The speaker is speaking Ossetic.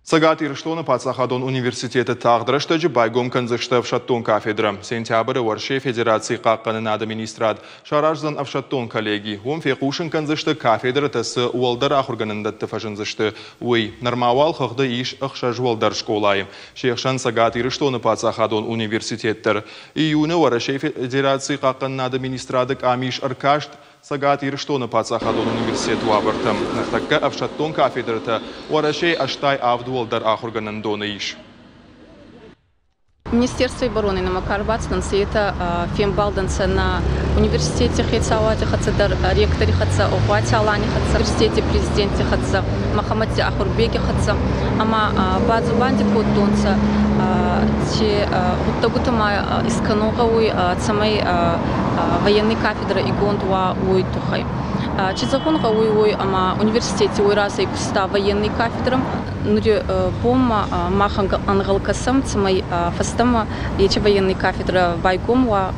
Цӕгат Ирыстоны паддзахадон университеты тагъд рӕстӕджы байгом кӕндзысты ӕфсӕддон кафедрӕ. Сентябры Уӕрӕсейы Федерацийы хъахъхъӕнынады министрад сараздзӕн ӕфсӕддон коллеги. Уым фехъусын кӕндзысты, кафедрӕтӕ цы уӕлдӕр ахуыргӕнӕндӕтты фӕзындзысты, уый. Нырма уал хыгъды ис ӕхсӕз уӕлдӕр скъолайы. Се хсӕн Цӕгат Ирыстоны паддзахадон университет дӕр. Июны Уӕрӕсейы Федерацийы хъахъхъӕнынады министрады къамис ӕркаст Цӕгат Ирыстоны паддзахадон университеты уавӕртӕм. Ныртӕккӕ ӕфсӕддон кафедрӕтӕ Уӕрӕсейы 87 уӕлдӕр ахуыргӕнӕндоны ис. Министерствой обороны нӕмӕ ка рбацудӕнцӕ, етӕ фембалдӕнцӕ нӕ университети хецауади хӕццӕ дӕр, ректори хӕццӕ, Огъуати Алани хӕццӕ, университети президенти хӕццӕ, Мӕхӕмӕтти Ахурбеги хӕццӕ ӕма бадзубанди кодтонцӕ, ци гъуддӕгутӕ ма искӕнун гъӕуй, цӕмӕй военный кафедрӕ игонд уа, уой туххӕй. Чи зӕгъун гъӕуй уой, ӕма университети уой разӕй куста военный кафедрӕ. Нури бонмӕ мах ӕнгъӕл кӕсӕм, цӕмӕй фӕстӕмӕ ечи военный кафедрӕ байгом уа.